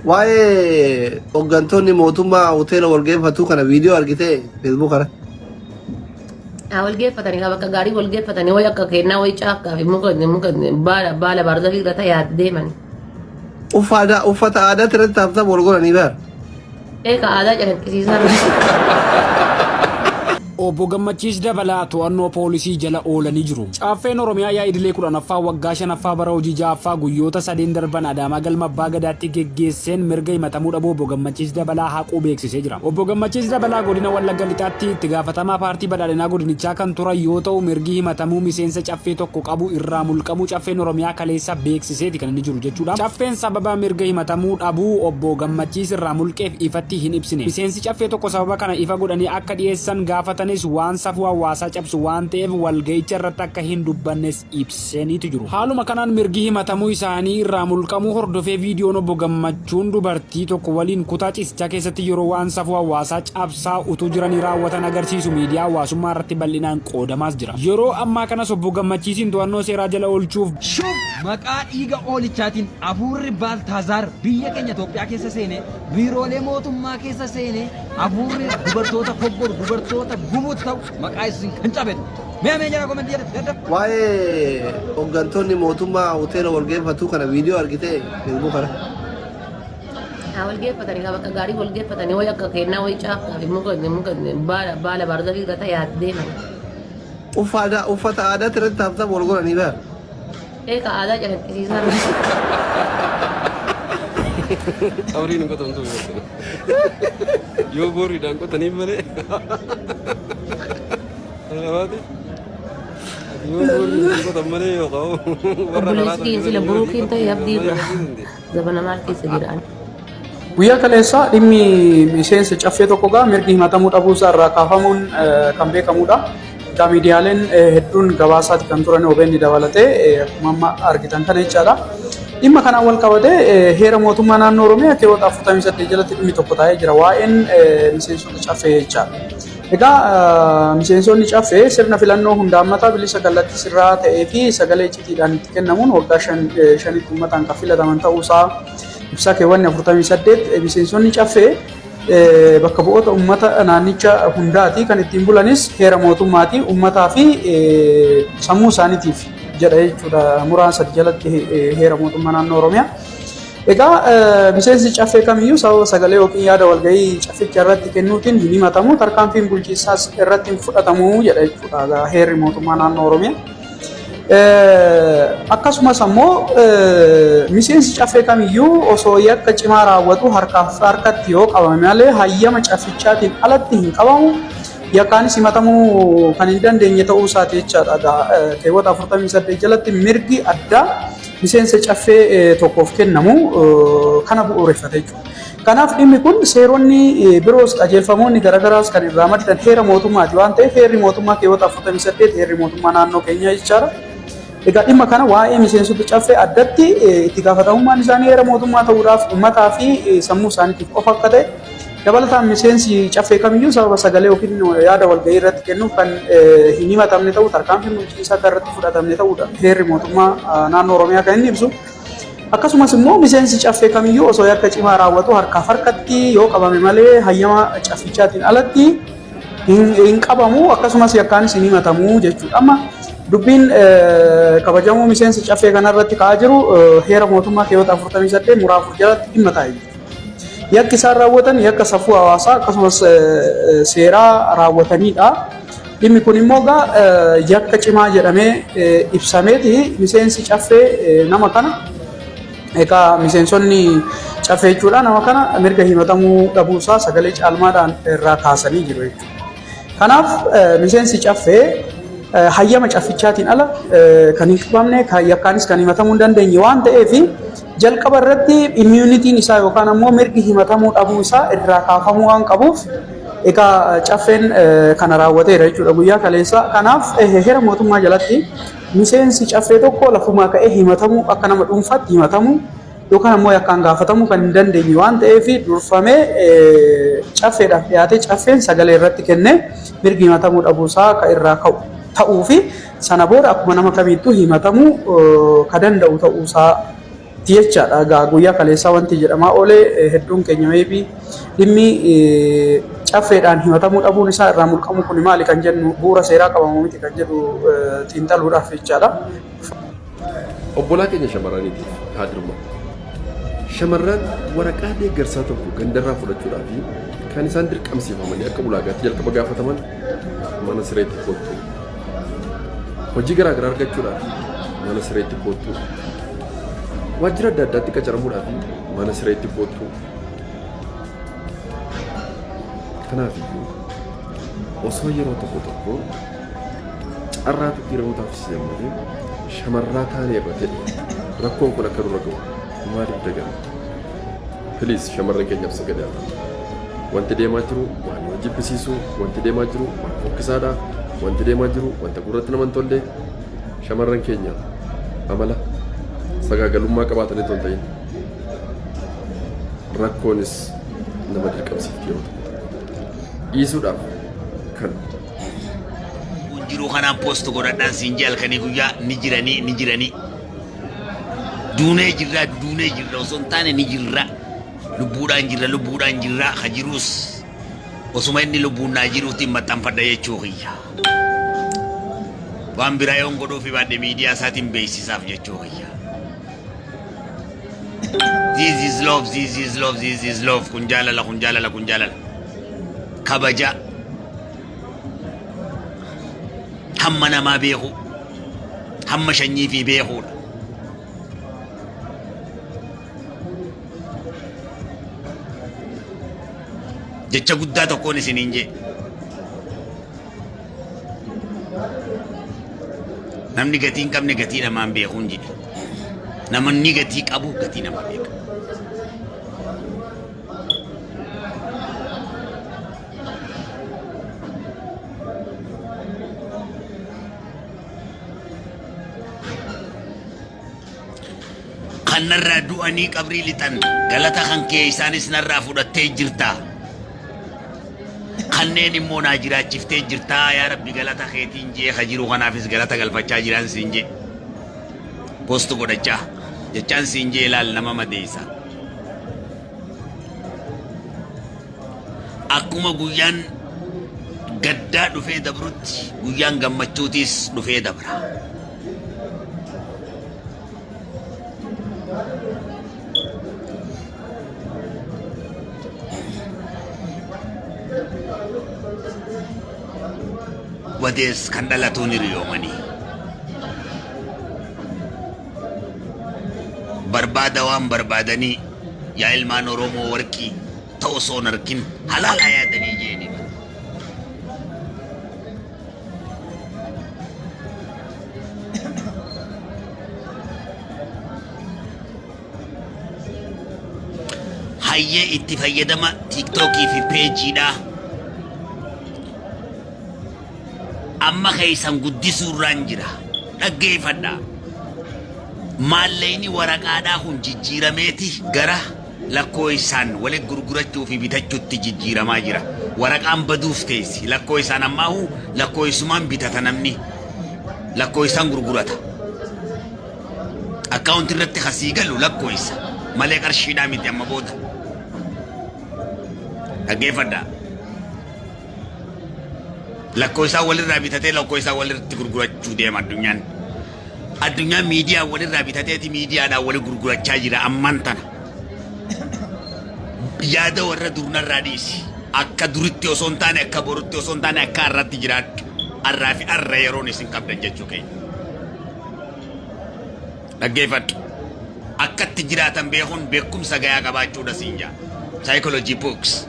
Waa'ee hooggantoonni mootummaa hoteela wal geeffatuu kana viidiyoo argitee Facebook irratti. Haa wal geeffatanii haa bakka gaarii wal geeffatanii wayi akka kennaa wayi caakkaa fi muka muka baala baala baarzaafii irra ta'e haa deeman. Uffata aadaatti irratti taaftaaf wal godhanii bara. Eeka aadaa calaqqisiisaa. Obbo Gammachiis Dabalaa to'annoo poolisii jala oolanii jiru. Caffeen Oromiyaa yaa'ii idilee 10ffaa waggaa 5ffaa bara hojii 6ffaa guyyoota sadeen darban Adaamaa Galma Abbaa Gadaatti geggeesseen mirga himatamuu dhabuu Obbo Gammachiis Dabalaa haquu beeksisee jira. Obbo Gammachiis Dabalaa Godina Wallagga Lixaatti Itti Gaafatamaa Paartii Badhaadhinaa Godinichaa kan turan yoo ta'u mirgi himatamuu miseensa Caffee tokko qabu irraa mulqamuu Caffeen Oromiyaa kaleessa beeksiseeti kan inni jiru jechuudha. Caffeen sababa mirga himatamuu dhabuu Obbo Gammachiis irraa mulqeef ifatti hin ibsine. Miseensi Caffee tokko sababa kana ifa godhanii akka dhiyeessan gaafatanis waan safuu hawaasaa cabsu waan ta'eef walga'icha irratti akka hin dubbannes ibsaniitu jiru. Haaluma kanaan mirgi himatamuu isaanii irraa mulqamuu hordofee viidiyoon Obbo Gammachuun dubartii tokko waliin kutaa ciisichaa keessatti yeroo waan safuu hawaasaa cabsaa utuu jiranii raawwatan agarsiisu miidiyaa hawaasummaa irratti bal'inaan qoodamaas jira. Yeroo ammaa kanas Obbo Gammachiisiin to'annoo seeraa jala oolchuuf. Shub! Maqaa dhiiga Hoolichaatiin hafuurri Baaltaazaar biyya keenya Itoophiyaa keessa seenee, biiroolee mootummaa keessa seenee, hafuurri dubartoota foggoru, dubartoota gubuutti ta'u maqaa Yesuusiin kan cabe ta'u. Mee ameen jedhaa komentii jalatti daddaf. Waa'ee hooggantoonni mootummaa hoteela wal geeffatuu kana viidiyoo argitee Facebook irratti. Haa wal geeffatanii haa bakka gaarii wal geeffatanii wayi akka kennaa wayi caakkaa fi muka muka baala baala baarzaafii irra ta'e haa deeman. Uffata aadaatti irratti taaftaaf wal godhanii bara. Eeka aadaa calaqqisiisaa. Qabriin hin qotamtu. Yoo booriidhaan qotaniif malee. Kanaafati yoo booriin hin qotan malee yookaan warra karaa Obboleessi keenya sila buruukiin ta'e abdii irra zabana maal keessa jiraan. Guyyaa kaleessaa dhimmi miseensa caffee tokko gaa mirgi himatamuu dhabuu isaa irraa kaafamuun kan beekamudha. Egaa miidiyaaleen hedduun gabaasaati kan turan OBN dabalatee akkuma amma argitan kana jechaadha. Dhimma kanaan wal qabatee heera mootummaa naannoo Oromiyaa keewwata 48 jalatti dhimmi tokko taa'ee jira waa'een miseensota caffee jechaadha. Egaa miseensonni caffee sirna filannoo hundaammataa bilisa kallattii sirraa ta'ee fi sagalee icciitiidhaan itti kennamuun waggaa shanitti uummataan kan filataman ta'uusaa ibsaa keewwanni 48 miseensonni caffee bakka bu'oota uummata naannicha hundaati kan ittiin bulanis heera mootummaati uummataa fi sammuu isaaniitiif jedha jechuudha muraan sadi jalatti heera mootummaa naannoo Oromiyaa. Egaa miseensi caffee kamiyyuu sababa sagalee yookiin yaada walgahii cafficha irratti kennuutiin hin himatamu tarkaanfiin bulchiinsaas irratti hin fudhatamu jedha jechuudha heerri mootummaa naannoo Oromiyaa. Akkasumas ammoo miseensi caffee kamiyyuu osoo yakka cimaa raawwatu harkaaf harkatti yoo qabame malee hayyama caffichaatiin alatti hin qabamu. Yakkaanis himatamuu kan hin dandeenye ta'uu isaati jechaadha. Keewwata 48 jalatti mirgi addaa miseensa caffee tokkoof kennamu kana bu'uureffate jechuudha. Kanaaf dhimmi kun seeronni biroos qajeelfamoonni garaagaraas kan irraa maddan heera mootummaati waan ta'eef heerri mootummaa keewwata 48 heerri mootummaa naannoo keenyaa jechaadha. Egaa dhimma kana waa'ee miseensota caffee addatti itti gaafatamummaan isaanii heera mootummaa ta'uudhaaf uummataa fi sammuu isaaniitiif qofa akka ta'e dabalataan miseensi caffee kamiyyuu sababa sagalee yookiin yaada walgahii irratti kennuuf kan hin himatamne ta'uu tarkaanfiin bulchiinsaa akka irratti fudhatamne ta'uudha heerri mootummaa naannoo Oromiyaa kan inni ibsu. Akkasumas immoo miseensi caffee kamiyyuu osoo yakka cimaa raawwatu harkaaf harkatti yoo qabame malee hayyama caffichaatiin alatti hin qabamu akkasumas yakkaanis hin himatamu jechuudha. Amma dubbiin kabajamuu miseensa caffee kanarratti ka'aa jiru heera mootummaa keewwata 48 muraa 4 jalatti dhimma taa'e jechuudha. Yakki isaan raawwatan yakka safuu hawaasaa akkasumas seeraa raawwatanidha. Dhimmi kun immoo egaa yakka cimaa jedhamee ibsameeti miseensi caffee nama kana egaa miseensonni caffee jechuudha nama kana mirga himatamuu dhabuusaa sagalee caalmaadhaan irraa kaasanii jiru jechuudha. Kanaaf miseensi caffee hayyama caffichaatiin ala kan hin qabamne yakkaanis kan himatamuu hin dandeenye waan ta'eef jalqaba irratti immuunitiin isaa yookaan ammoo mirgi himatamuu dhabuu isaa irraa kaafamuu waan qabuuf egaa caffeen kana raawwateera jechuudha guyyaa kaleessaa. Kanaaf heera mootummaa jalatti miseensi caffee tokko lafumaa ka'ee himatamuu akka nama dhuunfaatti himatamuu yookaan ammoo yakkaan gaafatamuu kan hin dandeenye waan ta'eef durfamee caffeedhaaf dhiyaatee caffeen sagalee irratti kennee mirgi himatamuu dhabuusaa akka irraa ka'u ta'uu fi sana booda akkuma nama kamiittuu himatamuu ka danda'u ta'uusaa Jechaadha. Egaa guyyaa kaleessaa wanti jedhamaa oole hedduun keenya maybe dhimmi caffeedhaan himatamuu dhabuun isaa irraa mulqamuu kun maali kan jennu bu'uura seeraa qabamu miti kan jedhu xiinxaluudhaaf jechaadha. Obbolaa keenya shamarraniitiif haa dirmatu. Shamarran waraqaa deeggarsaa tokko gandarraa fudhachuudhaaf kan isaan dirqamsiifamanii akka ulaagaatti jalqaba gaafataman mana sireetti koottu. Hojii garaa garaa argachuudhaaf mana sireetti koottu. Waajjira adda addaatti qacaramuudhaaf mana sireetti koottu. Kanaaf iyyuu osoo yeroo tokko tokko carraatu dhiirootaaf siyan malee shamarraa taanee irra ta'e rakkoon kun akka nurra ga'u maaliif daganna? Please shamarran keenyaaf sagalee haa taanu. Wanti deemaa jiru waan nama jibbisiisu, wanti deemaa jiru waan fokkisaadha, wanti deemaa jiru wanta gurratti nama hin tolle. Shamarran keenya amala sagaagalummaa qabaatanii otoo hin ta'in rakkoonis nama dirqamsiifti yeroo tokko tokko. Dhiisuudhaaf kan Kun jiruu kanaan post godhadhaan siin jee halkanii guyyaa ni jiranii ni jiranii. Duunee jirraa duunee jirra osoo hin taane ni jirra. Lubbuudhaan jirra lubbuudhaan jirra ka jiruus osuma inni lubbuun naa jiruutiin maxxanfadha jechuu kiyya. Waan biraa yoon godhuufi baadhe miidiyaa isaatiin beeksisaaf jechuu kiyya. This is love, this is love, this is love. Kun jaalala, kun jaalala, kun jaalala. Kabaja. Hamma namaa beekuu. Hamma shanyii fi beekuudha. Jecha guddaa tokkoon isiniin jee. Namni gatii hin qabne gatii namaa hin beekuun jedhe. Namni gatii qabu gatii namaa beeka. Kan narraa du'anii qabrii lixan galata kan kee isaanis narraa fudhattee jirta. Kanneen immoo naa jiraachiftee jirta yaa Rabbi galata keetiin jee ka jiru kanaafis galata galfachaa jiraan siin jee. Post godhachaa jechaan siin jee ilaal nama madeessa. Akkuma guyyaan gaddaa dhufee dabrutti guyyaan gammachuutiis dhufee dabra. Badees kan dhalatuun hiriyoomanii. Barbaada waan barbaadanii yaa ilmaan Oromoo warqii ta osoo hin arkin halaalaa yaadanii jeeni bar. Hayyee itti fayyadama tiiktookii fi peejiidhaa amma keessan guddisuu irraan jira. Dhaggeeffadhaa. Maallaqni waraqaadhaa kun jijjiirameeti gara lakkooysaan wali gurgurachuu fi bitachutti jijjiiramaa jira. Waraqaan baduuf teessi. Lakkooysaan ammaahu lakkooysumaan bitata namni. Lakkooysaan gurgurata. Akkaawunti irratti ka sii galu lakkooysa malee qarshiidhaa miti amma booda. Dhaggeeffadhaa. Lakkooysaan walirraa bitatee lakkooysaan walirratti gurgurachuu deema addunyaan. Addunyaan miidiyaa walirraa bitateeti miidiyaadhaan wali gurgurachaa jira ammaan tana. Yaada warra durnarraa dhiisi. Akka duritti osoo hin taane akka borutti osoo hin taane akka har'aatti jiraadhu. Har'aa fi har'a yeroon isin qabdan jechuu keenya. Dhaggeeffadhu. Akka itti jiraatan beekuun beekumsa gayaa qabaachuudha siin jaa. Psychology books.